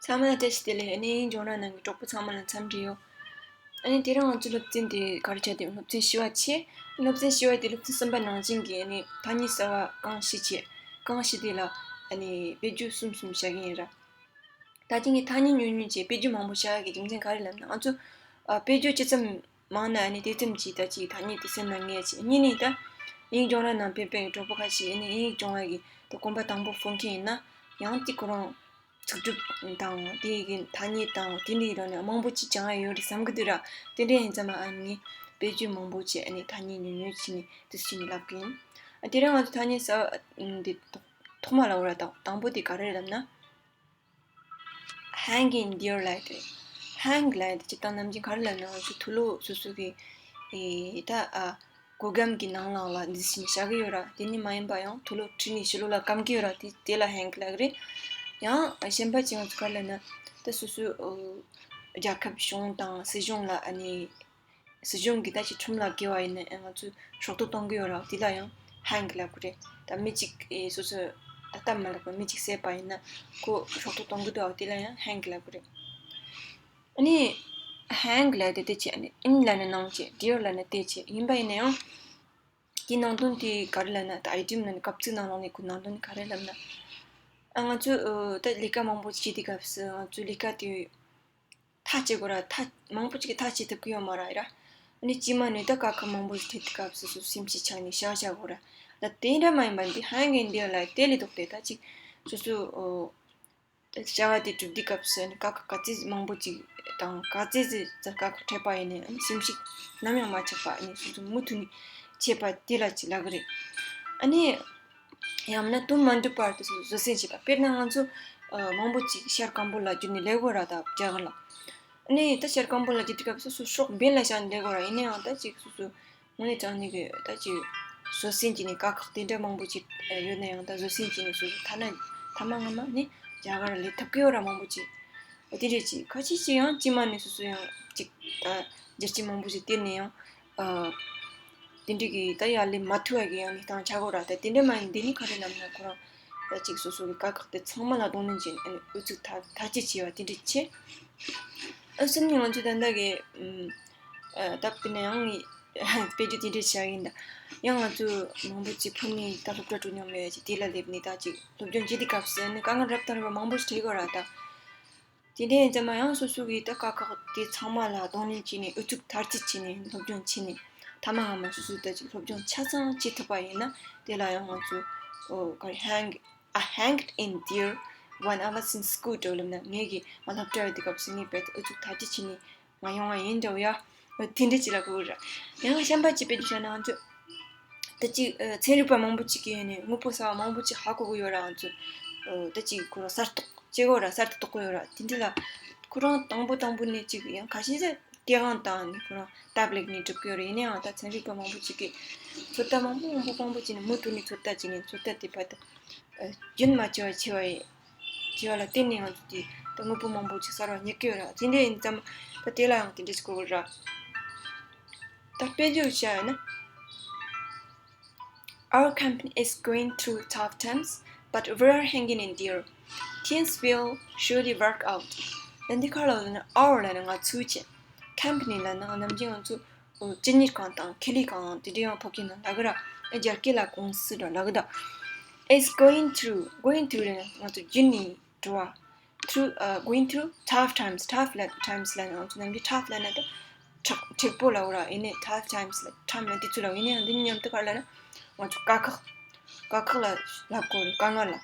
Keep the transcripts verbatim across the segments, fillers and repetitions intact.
ཚང་མ་ལ་བཀྲ་ཤིས་བདེ་ལེགས། ཨ་ནི་ཡིག་སྦྱོང་ར་ནང་གི་གྲོགས་པོ་ཚང་མ་ལ་འཚམས་འདྲི་ཡོད། ཨ་ནི་དེ་རིང་ང་ཚོ་སློབ་ཚན་དེ་ག་རེ་བྱ་དེ། སློབ་ཚན་བཞི་པ་བྱས། སློབ་ཚན་བཞི་པ་དེ་སློབ་ཚན་གསུམ་པ་ནང་བཞིན་གྱི་ཨ་ནི་ཐ་སྙད་གསར་པ་གང་ཞིག་བྱས། གང་ཞིག་དེ་ལ་ཨ་ནི་དཔེ་བརྗོད་གསུམ་གསུམ་བྱ་གི་ཡིན་ར། ད་ཅི་ངས་ཐ་སྙད་ཉུང་ཉུང་བྱས་དཔེ་བརྗོད་མང་པོ་བྱ་གི་རྒྱུ་མཚན་ག་རེ་ལབ་ན། ང་ཚོ་ཨ་དཔེ་བརྗོད་ཇི་ཙམ་མང་ན་ཨ་ནི་དེ་ཙམ་གྱིས་ད་ཅིག་ཐ་སྙད་དེ་སེམས་ལ་ངེས་བྱས། གཉིས་ནས་ད་ཡིག་སྦྱོང་ར་ནང་ཕེབས་པའི་གྲོགས་པོ་ཁ་ཤས་ཨ་ནི་ཡིག་སྦྱོང་བ་གི་ད་གོམ་པ་དང་པོ་ཕུད་མཁན་ཡིན་ན་ཡང་ཅིག་ཁོ་རང་ཚིག་གྲུབ་དང་དེ་ཡི་གི་ཐ་སྙད་དང་དེ་འདྲའི་རང་ནས་མང་པོ་ཅིག་སྦྱང་ཡ་ཡོད་རེད་བསམ་གི་འདུག་ར། དེ་འདྲ་ཡིན་ཙང་ཨ་ནི་དཔེ་བརྗོད་མང་པོ་བྱས་ཨ་ནི་ཐ་སྙད་ཉུང་ཉུང་བྱས་ནས་དེ་བྱས་ནས་ལབ་གི་ཡིན། ཨ་དེ་རིང་ང་ཚོ་ཐ་སྙད་གསར་འདི་ཐོག་མ་ལ་འོ་ར་དང་དང་པོ་དེ་ག་རེ་ལབ་ན། Hang in there ལབ་དེ། Hang ལབ་དེ་སྤྱིར་བཏང་ནམ་རྒྱུན་ག་རེ་ལབ་ན་ང་ཚོ་དུག་ལོག་སོ་སོ་གི་ཨེ་ད་ཨ་གོས་སྒམ་གྱི་ནང་ལོགས་ལ་འདི་བྱས་ནས་བཞག་གི་ཡོད་ར། དེ་ནི་མ་ཡིན་པ་ཡང་དུག་ལོག་བཀྲུས་ནས་ཕྱི་ལོགས་ལ་སྐམ་གི་ཡོད་ར། དེ་དེ་ལ་hang ལབ་གི་རེད། ཡང་གཞན་པ་ཅིག་ང་ཚོ་ག་རེ་ལབ་ན་ད་སོ་སོའི་ཨོ་རྒྱལ་ཁབ་གཞུང་དང་སྲིད་གཞུང་ལ་ཨ་ནི་སྲིད་གཞུང་གིས་ད་ཅིག་ཁྲིམས་ལ་འགལ་བ་ཡིན་ན་ང་ཚོས་སྲོག་ཐོག་གཏོང་གི་ཡོད་ར། དེ་ལ་ཡང་hang ལབ་གི་རེད། ད་མི་གཅིག་ཨེ་སོ་སོ་ད་སྟབས་མ་ལེགས་པ་མི་གཅིག་བསད་པ་ཡིན་ན་ཁོ་སྲོག་ཐོག་གཏོང་གི་འདུག་ཨ། དེ་ལ་ཡང་hang ལབ་གི་རེད། ཨ་ནི་hang ལབ་དེ་དེ་བྱས་ཨ་ནི་in ལབ་ན་ནང་བྱས། there ལབ་ན་དེ་བྱས་ཡིན་པ་ཡིན་ན་ཡང་དེའི་ནང་དོན་དེ་ག་རེ་ལབ་ན། ད་idiom ལབ་ན་སྐབས་ཚིག་ནང་ལོགས་ནས་ཁོ་ནང་དོན་ག་རེ་ལབ་ན། ཨ་ང་ཚོས་ཨོ་ད་ལས་ཀ་མང་པོ་བྱེད་དུས་སྐབས་སུ་ང་ཚོའི་ལས་ཀ་དེ་མཐའ་བཅད་དགོས་ར། མཐའ་མང་པོ་ཅིག་གིས་མཐའ་བཅད་ཐུབ་ཀྱི་ཡོད་མ་རེད་ར། ཨ་ནི་རྗེས་མ་ནས་ད་དཀའ་ཁག་མང་པོ་ཞིག་འཕྲད་དུས་སྐབས་སུ་སོ་སོ་སེམས་ཤུགས་ཆག་ནས་བཞག་བཞག་དགོས་ར། ད་དེ་འདྲ་མ་ཡིན་པ་འདི་hang in there ལབ་དེ་ལས་ལྡོག་སྟེ་ད་ཅིག་སོ་སོ་ཨོ་བྱ་བ་དེ་སྒྲུབ་དུས་སྐབས་སུ་ཨ་ནི་དཀའ་ཁག་ག་ཚད་མང་པོ་ཅིག་དང་ག་ཚད་ཅིག་དཀའ་ཁག་འཕྲད་པ་ཡིན་ནའི་ཨ་ནི་སེམས་ཤུགས་ནམ་ཡང་མ་ཆག་པ་ཨ་ནི་སོ་སོ་མུ་མཐུད་ནས་བྱེད་པ་དེ་ལ་ཅིག་ལབ་གི་རེད། ཨ་ནི། ཡང་ན་དུམ་མ་འགྲུབ་བར་དུ་བཟོད་བསྲན་བྱེད་པ། དཔེར་ན་ང་ཚོ་ཨ་མང་པོ་ཅིག་ཤར་སྐམ་པོ་ལ་བསྒྱུར་ནས་ལས་དགོས་ར། ད་རྒྱ་གར་ལ། ཨ་ནི་ད་ཤར་སྐམ་པོ་ལ་བསྒྱུར་དུས་སྐབས་སུ་སོ་སོ་སྲོག་འབེན་ལ་བཞག་ནས་ལས་དགོས་ར། ཡིན་ན་ཡང་ད་ཅིག་སོ་སོ་དངོས་གནས་དྲང་གནས་ཀྱི་ད་ཅིག་བཟོད་བསྲན་བྱས་ནས་དཀའ་ཁག་དེ་འདྲ་མང་པོ་ཅིག་ཡོད་ན་ཡང་ད་བཟོད་བསྲན་བྱས་ནས་སོ་སོ་ཐ་ན་ཐ་མ་སྔ་མ་ནི་རྒྱ་གར་ལ་སླེབས་ཐུབ་ཀྱི་ཡོད་ར། མང་པོ་ཅིག་དེ་འདྲ་ཅིག་ཁ་ཅིག་ཅིག་ཡང་དཀྱིལ་མ་ནས་སོ་སོ་ཡང་ཅིག་ད་རྒྱལ་སྤྱི་མང་པོ་ཅིག་སྟེར་ནས་ཡང་། ཨ། དེ་འདྲ་གི་ད་ཡར་སླེབས་མ་ཐུབ་པ་གི་ཡང་གནས་སྟངས་ཆགས་ཀྱི་ཡོད་ར། ད་དེ་འདྲ་མ་ཡིན། འདི་ནི་ག་རེ་ལབ་ན་ཁོ་རང་ད་ཅིག་སོ་སོ་གི་དཀའ་ཁག་དེ་ཚང་མ་ལ་གདོང་ལེན་བྱས་ནས་ཨ་ནི་ཨུ་ཚུགས་མཐའ་མཐའ་གཅིག་བྱས་པ་དེ་འདྲ་བྱས། ཨ་གསུམ་ནི་ང་ཚོ་ད་ལྟ་གི་ཨ་ད་དཔེར་ན་ཡང་དཔེ་བརྗོད་དེ་འདྲ་བྱ་ཡིན་ད། ཡང་ང་ཚོ་མང་པོ་ཅིག་ཕུལ་ནས་ད་སློབ་གྲྭ་འགྲོ་མྱོང་མེད་ཅིག་དེ་ལ་སླེབས་ནས་ད་ཅིག་སློབ་སྦྱོང་བྱེད་དུས་སྐབས་སུ་ཨ་ནི་དཀའ་ངལ་རབ་དང་རིམ་པ་མང་པོ་ཞིག་འཕྲད་ཀྱི་ཡོད་ར་ད། དེ་འདྲ་ཡིན་ཙང་མ་ཡང་སོ་སོ་གིས་ད་དཀའ་ཁག་དེ་ཚང་མ་ལ་གདོང་ལེན་བྱས་ནས་ཨུ་ཚུགས་མཐའ་གཅིག་བྱས་ནས་སློབ་སྦྱོང་བྱས་ནས་ཐ་མ་སྔ་མ་སོ་སོ་ད་ཅིག་སློབ་སྦྱོང་ཆ་ཚང་བྱེད་ཐུབ་པ་ཡིན་ན་དེ་ལ་ཡང་ང་ཚོ་ཨོ་ག་རེ་hang I hanged in there when I was in school འགྲོ་ལབ་ན་ངས་གི་ང་སློབ་གྲྭ་ཡོད་དུས་སྐབས་སུ་ངས་རྦད་དེ་ཨུ་ཚུགས་མཐའ་གཅིག་བྱས་ནས་ང་ཡོང་བ་ཡིན་འདྲ་བོ་ཡ། དེ་འདྲ་ཅིག་ལ་གོ་གི་ར། ཡང་གཞན་པ་ཅིག་དཔེ་བཞག་ན་ང་ཚོ། ད་ཅིག་ཨ་ཚན་རིག་པ་མང་པོ་ཅིག་གིས་ནི་དངོས་པོ་གསར་བ་མང་པོ་ཅིག་ཧ་གོ་གི་ཡོད་ར། ང་ཚོ་ཨོ་ད་ཅིག་ཁོ་རང་གསར་གཏོད་བྱེད་དགོས་ར། གསར་དུ་གཏོད་དགོས་ཡོད་ར། དེ་འདྲ་ལ་ཁོ་རང་དང་པོ་དང་པོ་ནས་ཅིག་ཡང་ཁ་ཤས་ཟེར་སྟེས་དབང་དང་ནི་ཁོ་རང་སྟབས་ལེགས་ནས་གྲུབ་ཀྱི་ཡོད་ར། ཡིན་ནའང་ད་ཚན་རིག་པ་མང་པོ་ཅིག་གིས་ཚོད་ལྟ་མང་པོ་མང་པོ་མང་པོ་བྱས་ནས་མུ་མཐུད་ནས་ཚོད་ལྟ་བྱས་ནས་ཚོད་ལྟ་དེ་བར་དུ་ཨ་རྒྱུན་མ་ཆད་པ་བྱས་པ་ཡིན། བྱས་པ་ལ་བརྟེན་ནས་ང་ཚོ་དེ་ད་དངོས་པོ་མང་པོ་ཅིག་གསར་བ་རྙེད་ཀྱི་ཡོད་ར། དེ་འདྲ་ཡིན་ཙང་ད་དེ་ལ་ཡང་དེ་འདྲ་ཞིག་གོ་དགོས་ར། ད་དཔེ་བརྗོད་བྱས་ན། Our company is going through tough times, but we are hanging in there. Things will surely work out. ད་འདི་ག་རེ་ལབ་ན་our ལབ་ན་ང་ཚོའི་བྱས། Company ལབ་ན་ནམ་རྒྱུན་ང་ཚོ་སྤྱི་གཉེར་ཁང་དང་ཁེ་ལས་ཁང་དེ་འདྲ་ཡང་ཕོ་སྐད་ནང་ལབ་གི་ར། རྒྱ་སྐད་ལ་ཀུང་སི་འདྲ་ལབ་གི་ད། Is going through, going through ལབ་ན་ང་ཚོ་རྒྱུན་ནས་འགྲོ་བ། Through, uh, going through tough times, tough ལ་times ལབ་ན་ང་ཚོ་ནམ་རྒྱུན་tough ལབ་ན་ད་མཁྲེགས་མཁྲེགས་པོ་ལབ་ར། ཡིན་ནའི་tough times ལ་time ལ་དུས་ཚོད་ལ་ཡིན་ནའི་འདི་མཉམ་དུ་ག་རེ་ལབ་ན་ང་ཚོ་དཀའ་ཁག་དཀའ་ཁག་ལ་ལབ་དགོས་རེད། དཀའ་ངལ་ལ།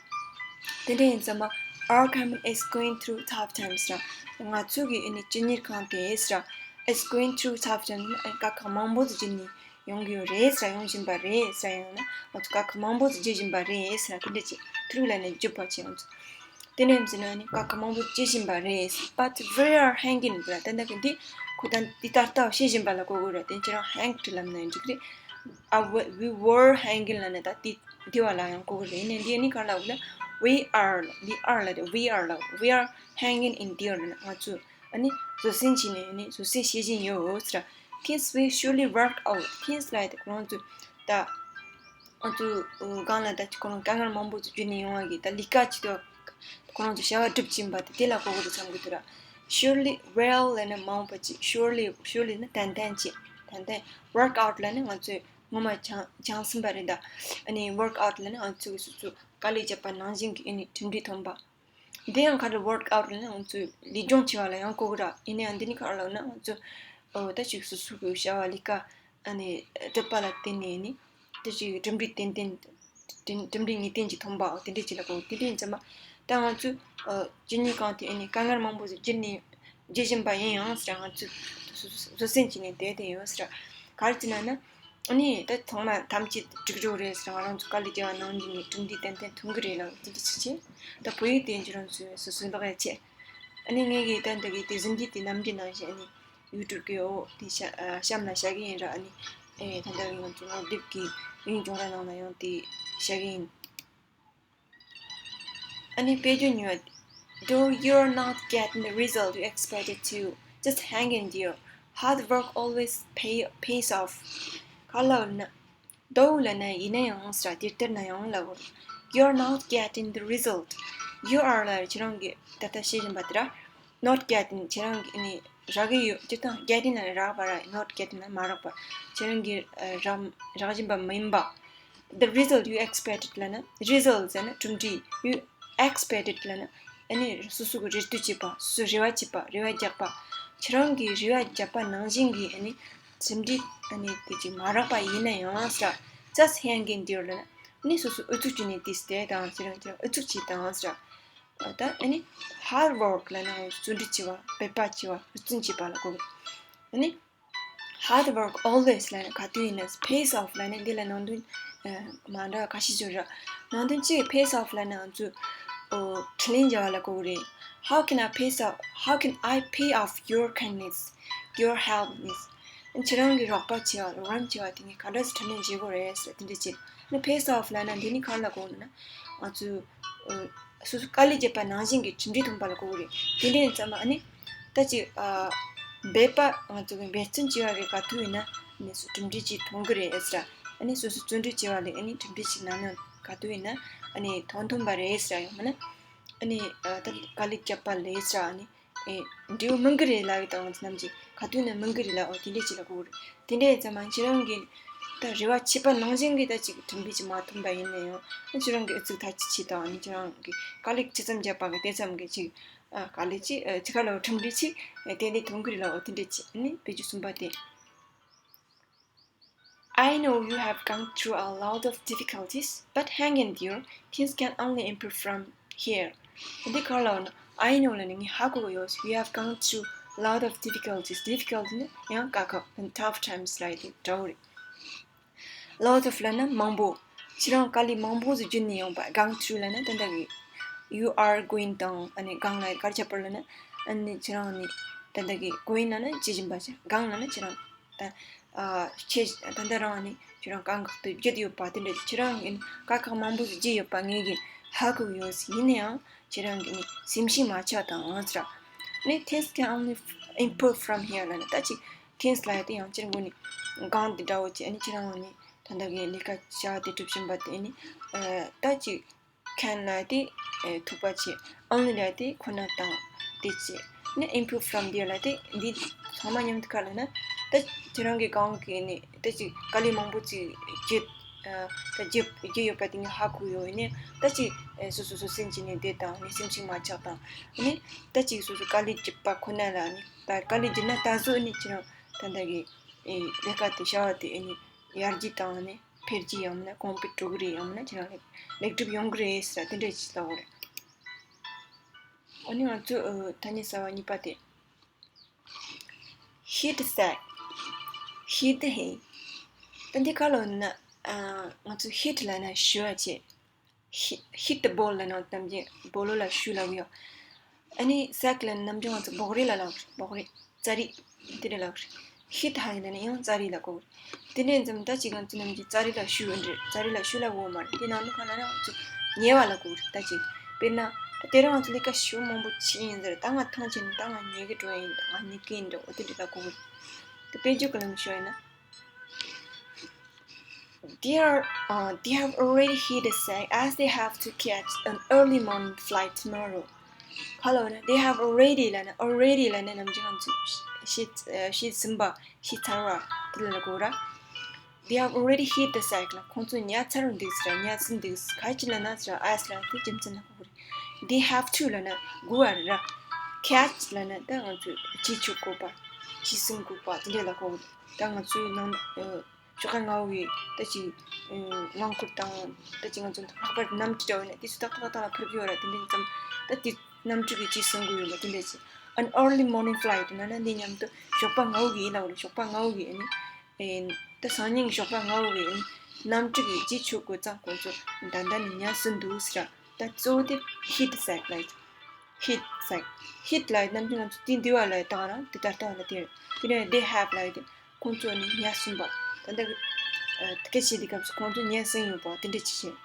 དེ་འདྲ་ཡིན་ཙང་མ་our company is going through tough times ར། ང་ཚོ་གི་ཨ་ནི་སྤྱི་གཉེར་ཁང་དེ་ར། Is going through tough times ཨ་ནི་དཀའ་ཁག་མང་པོ་ཞིག་བརྒྱུད་ནས་ཡོང་གི་ཡོད་རེད་ཟེར། ཡོང་བཞིན་པ་རེད་ཟེར། ཡང་ན་ང་ཚོ་དཀའ་ཁག་མང་པོ་ཞིག་བརྒྱུད་བཞིན་པ་རེད་ཟེར། དེ་འདྲ་ཅིག་through ལབ་ནས་བརྒྱུད་པ་བྱས་ང་ཚོ། དེ་འདྲ་ཡིན་ཟེར་ན་ནི་དཀའ་ཁག་མང་པོ་བརྒྱུད་བཞིན་པ་རེད། But we are hanging ལབ་ད་ལྟ་གི་འདི་ཁོ་ད་འདི་ད་ལྟ་བཤད་བཞིན་པ་ལ་གོ་དགོས་རེད། དེ་ཁྱེད་རང་hanged ལབ་ན་འགྲིག་རེད། ཨ་we we were hanging ལབ་ན་ད་འདི་འདི་བ་ལ་ཡང་གོ་དགོས་རེད། ཡིན་ནའི་འདི་ནི་ག་ལ་ལབ་ན་we are ལབ། we are ལབ་དེ་we are ལབ། We are hanging in there ལབ་ན་ང་ཚོ་ཨ་ནི་བཟོད་བསྲན་བྱས་ནས་ནི་བཟོད་བསྲན་བྱེད་བཞིན་ཡོད་ཟེར། Things will surely work out. Things like ཁོ་རང་ཚོ་ད་ང་ཚོ་གང་ལ་ད་ཁོ་རང་དཀའ་ངལ་མང་པོ་ཅིག་བརྒྱུད་ནས་ཡོང་བ་གི་ད་ལས་ཀ་བྱེད་དུས་ད་ ཁོ་རང་ཚོ་བྱ་བ་སྒྲུབ་ཀྱིན་པ་དེ་དེ་ལ་གོ་གི་རེད་བསམ་གི་འདུག་ར། Surely, well ལབ་ན་མང་པོ་ཅིག surely, surely ནི་ཏན་ཏན་ཅིག་ཏན་ཏན། Work out ལབ་ན་ང་ཚོས་ངོ་མ་བྱང་བྱང་ཟིན་པ་རེད་ད། ཨ་ནི་work out ལབ་ན་ང་ཚོས་སོ་སོ་དཀའ་ལས་བརྒྱབ་པ་ནང་བཞིན་གྱི་ཨ་ནི་གྲུབ་འབྲས་ཐོན་པ། འདི་ཡང་ག་རེ་work out ལབ་ན་ང་ཚོས་ལས་སྦྱོང་བྱེད་པ་ལ་ཡང་གོ་གི་ར། ཡིན་ན་ཡང་འདི་ནི་ག་རེ་ལབ་ན་ང་ཚོས་ཨོ་ད་ཅིག་སོ་སོ་གི་བྱ་བ་ལས་ཀ་ཨ་ནི་སྒྲུབ་པ་ལ་བརྟེན་ནས་ནི་དེ་ཅིག་གྲུབ་འབྲས་ཏན་ཏན་གྲུབ་འབྲས་ངེས་གཏན་གྱིས་ཐོན་པའོ་དེ་འདྲས་ཅིག་ལ་གོ་དེ་འདྲས་ཡིན་ཙང་མ། ད་ང་ཚོས་ཨོ་ཇི་སྙེད་གང་དེ་ཨ་ནི་དཀའ་ངལ་མང་པོ་ཟིག་བརྒྱུད་ནས་བརྒྱུད་བཞིན་པ་ཡིན་ཡང་ཟེར་ང་ཚོས་བཟོད་བསྲན་བྱས་ནས་བསྡད་དེ་ཡོད་ཟེར། ག་རེ་བྱས་ན་ན། ཨ་ནི་ད་ཚང་མ་ཐམས་ཅད་འགྲིག་འགྲོ་རེད་ཟེར། ང་རང་ཚོ་དཀའ་ལས་བརྒྱབ་པ་ནང་བཞིན་གྱི་གྲུབ་འབྲས་ཏན་ཏན་ཐོན་གི་རེད་ལབ་དེ་འདྲ་ཞིག་བྱས། ད་བོད་ཡིག་དེ་ཁྱེད་རང་ཚོས་སོ་སོའི་ལག་ཡ་བྱས། ཨ་ནི་ངས་གི་ད་འདི་གི་དེ་ཟིན་གྱི་དེ་ནམ་རྒྱུན་ནང་བཞིན་ཨ་ནི་ཡུ་ཊུབ་གི་འོག་དེ་གཤམ་ལ་བཞག་གི་ཡིན་ར། ཨ་ནི་ཨེ་ད་ལྟ་གི་ང་ཚོ་ངོ་དེབ་ཀྱི་ཡིན་སྦྱོང་ར་ནང་ལ་ཡང་དེ་བཞག་གི་ཡིན། ཨ་ནི་དཔེ་བརྗོད་གཉིས་པ། Though you're not getting the result you expected to, just hang in there. Hard work always pay, pays off. ག་ལ་ན། Though ལབ་ན་ཡིན་ན་ཡང་ཟེར་དེ་ལྟར་ན་ཡང་ལབ་དགོས། You're not getting the result. You are ལ་ཁྱེད་རང་གི་ད་ལྟ་བཤད་བཞིན་པ་དེ་ར། Not getting ཁྱེད་རང་གི་ནི་རག་གི་ཡོད་ཅི་དང་getting ལ་རག་པ་ར། Not getting ལ་མ་རག་པ། ཁྱེད་རང་གི་རག་རག་བཞིན་པ་མིན་པ། The result you expected ལབ་ན་result ཟེར་ན་གྲུབ་འབྲས། You expected ལབ་ན་ཨ་ནི་སོ་སོ་གི་རེ་ལྟོས་བྱེད་པ། སོ་སོ་རེ་བ་བྱེད་པ། རེ་བ་རྒྱག་པ། ཁྱེད་རང་གིས་རེ་བ་བརྒྱབ་པ་ནང་བཞིན་གྱི་ཨ་ནི་གྲུབ་འབྲས་ཨ་ནི་དེ་ཅིག་མ་རག་པ་ཡིན་ན་ཡང་ཟེར། Just hang in there ལབ་ན་ཨ་ནི་སོ་སོ་ཨུ་ཚུགས་བྱས་ནས་དེ་སྟེ་དང་ཁྱེད་རང་ཁྱེད་རང་ཨུ་ཚུགས་བྱེད་དང་ཟེར། ད་ཨ་ནི་hard work ལབ་ན་བརྩོན་འགྲུས་བྱེད་པ། འབད་པ་བྱེད་པ། འབད་བརྩོན་བྱེད་པ་ལ་གོ་གི། ཨ་ནི་hard work always ལབ་ན་ག་དུས་ཡིན་ན། Pays off ལབ་ན་འདི་ལ་ནང་དོན་མ་འདྲ་ཁ་ཤས་ཅིག་ཡོད་ར། ནང་དོན་གཅིག་pays off ལབ་ན་ང་ཚོས་ཨོ་འཕྲིན་ལན་འཇལ་བ་ལ་གོ་གི་རེད། How can I pay off, how can I pay off your kindness, your helpness? ཁྱེད་རང་གི་རོགས་པ་བྱས་པ་རོགས་རམ་བྱས་པ་དེ་ངས་ག་འདྲ་སེ་འཕྲིན་ལན་འཇལ་དགོས་རེད་ཟེར་དེ་འདྲ་བྱས། ཨ་ནི་pays off ལབ་ན་འདི་ནི་ག་རེ་ལ་གོ་ན་ང་ཚོས་ཨོ། སོ་སོ་དཀའ་ལས་བརྒྱབ་པ་ནང་བཞིན་གྱི་གྲུབ་འབྲས་ཐོན་པ་ལ་གོ་གི་རེད། དེ་འདྲ་ཡིན་ཙང་མ་ཨ་ནི་ད་ཅིག་ཨ་འབད་པ་ང་ཚོ་གི་འབད་བརྩོན་བྱས་པ་གི་ག་དུས་ཡིན་ན་ཨ་ནི་སོ་གྲུབ་འབྲས་ཅིག་ཐོན་གི་རེད་ཨེ་ཟེར། ཨ་ནི་སོ་སོ་བརྩོན་འགྲུས་བྱས་པ་ལས་ཨ་ནི་གྲུབ་འབྲས་ཅིག་ནམ་ཡང་ག་དུས་ཡིན་ན་ཨ་ནི་ཐོན་ཐོན་པ་རེད་ཨེ་ཟེར། ཡང་མིན་ན་ཨ་ནི་ཨ་ད་དཀའ་ལས་བརྒྱབ་པ་ལས་ཨེ་ཟེར། ཨ་ནི། ཨེ། འབྲས་བུ་སྨིན་གི་རེད་ལབ་ཡོད་དང་ནམ་ཞིག་ག་དུས་ནས་སྨིན་གི་རེད་ལབ་འོ་དེ་འདྲས་ཅིག་ལ་གོ་གི་རེད། དེ་འདྲས་ཡིན་ཙང་མ་ཁྱེད་རང་གིས་ད་རེ་བ་བྱས་པ་ནང་བཞིན་གྱི་ད་ཅིག་གྲུབ་འབྲས་ཅིག་མ་ཐོན་པ་ཡིན་ན་ཡང་ཨ་ཁྱེད་རང་གིས་ཨུ་ཚུགས་མཐའ་གཅིག་བྱས་དང་ཨ་ནི་ཁྱེད་རང་གིས་དཀའ་ལས་ཇི་ཙམ་བརྒྱབ་པ་གི་དེ་ཙམ་གྱི་ཅིག་ཨ་དཀའ་ལས་ཅིག་ཨ་ཅིག་ག་ལ་གྲུབ་འབྲས་ཅིག་ཨ་ཏན་ཏན་ཐོན་གི་རེད་ལབ་འོ་དེ་འདྲས་ཅིག་ཨ་ནི་དཔེ་བརྗོད་གསུམ་པ་དེ། I know you have gone through a lot of difficulties, but hang in there, things can only improve from here. འདི་ག་ལ་ན། I know ལ་ནི་ངས་ཧ་གོ་གི་ཡོད། You have gone through a lot of difficulties. Difficulty ནི་ཡང་དཀའ་ཁག and tough times ལ་ཡི་དེ་འདྲ་བོ་རེད། Lot of ལ་ན་མང་པོ། ཁྱེད་རང་དཀའ་ལས་མང་པོ་ཟིག་བརྒྱུད་ནས་ཡོང་པ། Gone through ལ་ན་ད་ལྟ་གི། You are going དང་ཨ་ནི་gone ལ་ག་རེ་ཁྱད་པར་ལ་ན། ཨ་ནི་ཁྱེད་རང་ནི་ད་ལྟ་གི་going ལ་ན་བྱེད་བཞིན་པ་ཞིག gone ལ་ན་ཁྱེད་རང་ད་ཨ་ཁྱེད་ད་ལྟ་རང་ནི་ཁྱེད་རང་དཀའ་ཁག་ཏུ་བརྒྱུད་ཡོད་པ་དེ་འདྲ་ཁྱེད་རང་གི་ནི་དཀའ་ཁག་མང་པོ་ཟིག་བརྒྱུད་ཡོད་པ་ངས་གི་ཧ་གོ་ཡོད། ཡིན་ན་ཡང་ཁྱེད་རང་གི་ནི་སེམས་ཤིང་མ་ཆགས་དང་ཨང་ཟེར། ནི་things can only improve from here ལ་ན་ད་ཅིག་things ལ་ཡ་དེ་ཡང་ཁྱེད་རང་གི་ནི་gone དེ་འདྲ་བོ་ཅིག་ཨ་ནི་ཁྱེད་རང་ནི་ད་ལྟ་གི་ལས་ཀ་བྱ་བ་དེ་སྒྲུབ་བཞིན་པ་དེ་ནི་ཨ་ད་ཅིག can ལ་དེ་ཨེ་ཐུག་པ་བྱེད། Only ལ་དེ་ཁོ་ན་དང་དེ་བྱེད། ནི་improve from there ལ་དེ་འདི་ཚང་མ་མཉམ་དུ་ག་ལ་ན་ད་ཁྱེད་རང་གི་གང་གི་ནི་ད་ཅིག་དཀའ་ལས་མང་པོ་ཅིག་བརྒྱུད་ཨ་ད་བརྒྱུད་བརྒྱུད་ཡོད་པ་དེ་ངས་ཧ་གོ་ཡོད། ཡིན་ནའི་ད་ཅིག་ཨེ་སོ་སོ་སོ་སེམས་ཀྱི་ནི་དེ་དང་ནི་སེམས་ཤིང་མ་ཆགས་དང་ནི་ད་ཅིག་སོ་སོ་དཀའ་ལས་བརྒྱུད་པ་ཁོ་ན་ལ་ནི་ད་དཀའ་ལས་བརྒྱུད་ན་ད་གཟོད་ནི་ཁྱེད་རང་ད་ལྟ་གི་ཨེ་ལས་ཀ་དེ་བྱ་བ་དེ་ཨེ་ནི་ཡར་རྒྱས་དང་ནི་འཕེལ་རྒྱས་ཡང་མིན་ན་གོང་འཕེལ་འགྲོ་གི་རེད། ཡང་མིན་ན་ཁྱེད་རང་ལེགས་ལེགས་གྲུབ་ཡོང་གི་རེད་ཟེར་དེ་འདྲ་ཅིག་ལབ་དགོས་རེད། ཨ་ནི་ང་ཚོས་ཨ་ཐ་སྙད་གསར་བ་གཉིས་པ་དེ། Hit the sack. Hit the hay. ད་འདི་ག་ལ་ན་ཨ་ང་ཚོས་hit ལབ་ན་གཞུ་བ་བྱེད། Hit, hit the ball ལབ་ན་ནམ་རྒྱུན་སྦོ་ལོ་ལ་གཞུ་ལབ་ཡོད། ཨ་ནི་sack ལབ་ན་ནམ་རྒྱུན་ང་ཚོ་འབོག་རིལ་ལ་ལབ་རེད། འབོག་རིལ། ཙ་རི། དེ་རེད་ལབ་རེད། hit the hay ལབ་ན་ཡང་ཙ་རི་ལ་གོ་རེད། དེ་འདྲ་ཡིན་ཙང་ད་ཅིག་ང་ཚོ་ནམ་རྒྱུན་ཙ་རི་ལ་གཞུ་ཡོད་རེད། ཙ་རི་ལ་གཞུ་ལབ་གོ་མ་རེད། དེ་ནང་དུ་ག་ལ་ན་ང་ཚོ་ཉལ་བ་ལ་གོ་རེད། ད་ཅིག་དཔེར་ན་ད་དེ་རིང་ང་ཚོ་ལས་ཀ་ཞེ་པོ་མང་པོ་བྱས་ཡིན་ཟེར། ད་ང་ཐང་ཆད་ནས་ད་ང་ཉལ་གི་འགྲོ་ཡིན། ད་ང་ཉལ་གི་ཡིན་འགྲོ། འོ་དེ་འདྲ་ལ་གོ་རེད། དེ་དཔེ་འཇོག་གི་ལམ་ཞུ་ཡིན་ན། They are, uh, they have already hit the sack as they have to catch an early morning flight tomorrow. ཁ་ལོ་ན། They have already ལབ་ན། Already ལབ་ན་ནམ་རྒྱུན་ང་ཚོས་ཤེས་ཤེས་ཟིན་པ། ཤེས་ཚར་བ་དེ་ལ་གོ་ར། They have already hit the sack ལ། ཁོང་ཚོ་ཉལ་ཚར་འདུག་ཟེར། ཉལ་ཟིན་འདུག་ག་ཅི་ལབ་ན་ཟེར། As ལབ་དེ་རྒྱུ་མཚན་ལ་གོ་རེད། They have to ལབ་ན་དགོས་པ་རེད་ར། Catch ལབ་ན་ད་ང་ཚོས་བྱེད་ཆོག་དགོས་པ། བྱེད་ཟིན་དགོས་པ་དེ་འདྲ་ལ་གོ་རེད། ད་ང་ཚོའི་ནང་ཨ། ཞོགས་ཀ་སྔ་བོ་གི་ད་ཅིག་ཨ། རླངས་འཁོར་དང་། ད་ཅིག་ང་ཚོ་ལྷག་པར་གནམ་གྲུ་འདྲ་བོ་ནས་དེ་ཚོ་ཏག་ཏག་ཏག་ལ་འཕུར་གི་ཡོད་ར། དེ་འདྲ་ཙམ་ད་དེ་གནམ་གྲུ་གི་ཅིག་སྲུང་གི་ཡོད་མ་དེ་འདྲ་ཅིག An early morning flight ན་ན་འདི་མཉམ་དུ་ཞོགས་པ་སྔ་བོ་གི་ཡིན་ལ་འོ་རེད། ཞོགས་པ་སྔ་བོ་གི་ཨ་ནི་ཨེ། ད་སང་ཉིན་ཞོགས་པ་སྔ་བོ་གི་ཨ་ནི་གནམ་གྲུ་གི་ཅིག་ཆུ་གོ་ཙང་ཁོང་ཚོ་ད་ལྟ་ནས་ཉལ་སྲིད་འདུག་ཟེར་ར། ད་གཙོ་བོ་དེ་hit sack ལ། Hit sack hit ལ་ནམ་རྒྱུན་ང་ཚོ་དེ་འདི་བ་ལ་བཏང་ར། དེ་ད་ལྟ་བ་ལ་དེ་དེ་ནས་they have ལ་དེ། ཁོང་ཚོ་ནི་ཉལ་སྲིད་པ། ད་ལྟ་གི་ཨ། སྐད་ཆ་དེ་སྐབས་སུ་ཁོང་ཚོ་ཉལ་སྲིད་ཡོད་པ་དེ་འདྲ་ཅིག་བཤད།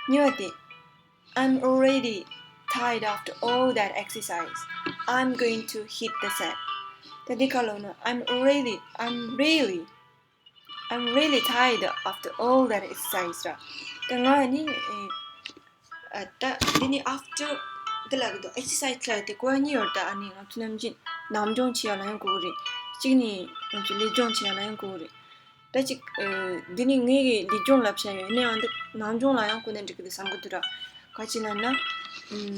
གཉིས་པ་དེ། I'm already tired after all that exercise. I'm going to hit the sack. ད་འདི་ག་ལབ་ན། I'm already, I'm really, I'm really tired after all that exercise ར། ད་ང་ནི་ཨེ། ཨ། ད་འདི་ནི་after འདི་ལ་གི་དོ་exercise ལ་དེ་གོ་བ་གཉིས་ཡོད། ད་ཨ་ནི་ང་ཚོ་ནམ་རྒྱུན་ནམ་སྦྱོང་བྱེད་ཡ་ལ་ཡང་གོ་གི་རེད། གཅིག་ནི་ང་ཚོ་ལུས་སྦྱོང་བྱེད་ཡ་ལ་ཡང་གོ་གི་རེད། ད་ཅིག་ཨ། འདི་ནི་ངའི་གི་ལུས་སྦྱོང་ལབ་བྱ་ཡོད་ནའང་འདི་ནམ་སྦྱོང་ལ་ཡང་གོ་ན་འགྲིག་གི་འདུག་བསམ་གི་འདུག་ར། ག་ཅི་ལབ་ན། ཨམ།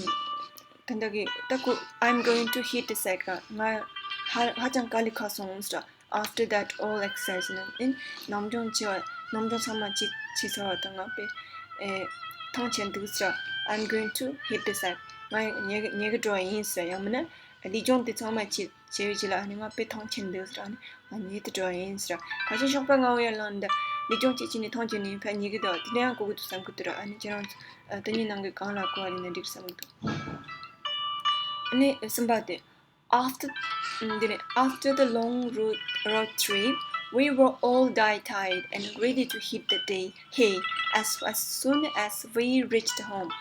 ད་ལྟ་གི་ད་གོ I'm going to hit the sack ར། ང་ཧ་ཧ་ཅང་དཀའ་ལས་ཁག་སོང་ཟེར་ར། After that all exercise ན་ཨིན། ནམ་སྦྱོང་བྱས་པ་ནམ་སྦྱོང་ཚང་མ་བྱས་བྱས་ཚར་བ་དང་ང་དཔེ་ཨེ་ཐང་ཆད་འདུག་ཟེར། I'm going to hit the sack ང་ཉལ་ཉལ་གི་འགྲོ་བ་ཡིན་ཟེར། ཡང་མིན་ན་ལུས་སྦྱོང་དེ་ཚང་མ་བྱས་བྱས་པའི་རྗེས་ལ་ཨ་ནི་ང་དཔེ་ཐང་ཆད་འདུག་ཟེར། ཨ་ནི་ང་ཉལ་དུ་འགྲོ་བ་ཡིན་ཟེར། ག་ཅི་ཞོགས་པ་སྔ་བོ་ཡར་ལངས་འདི་ལུས་སྦྱོང་བྱས་བྱས་ནས་ཐང་ཆད་ནས་ཕར་ཉལ་གི་འདུག་དེ་འདྲ་ཡང་གོ་གི་འདུག་བསམ་གི་འདུག་ར། ཨ་ནི་ཁྱེད་རང་ཚོ་ཨ་དེ་གཉིས་ནང་གི་གང་ལ་གོ་བ་ཡིན་ན་འགྲིག་བསམ་གི་འདུག་ཨ་ནི་གསུམ་པ་དེ། After, mm, འདི་ནས། After the long road, road trip, we were all die tired and ready to hit the day hay as, as soon as we reached home.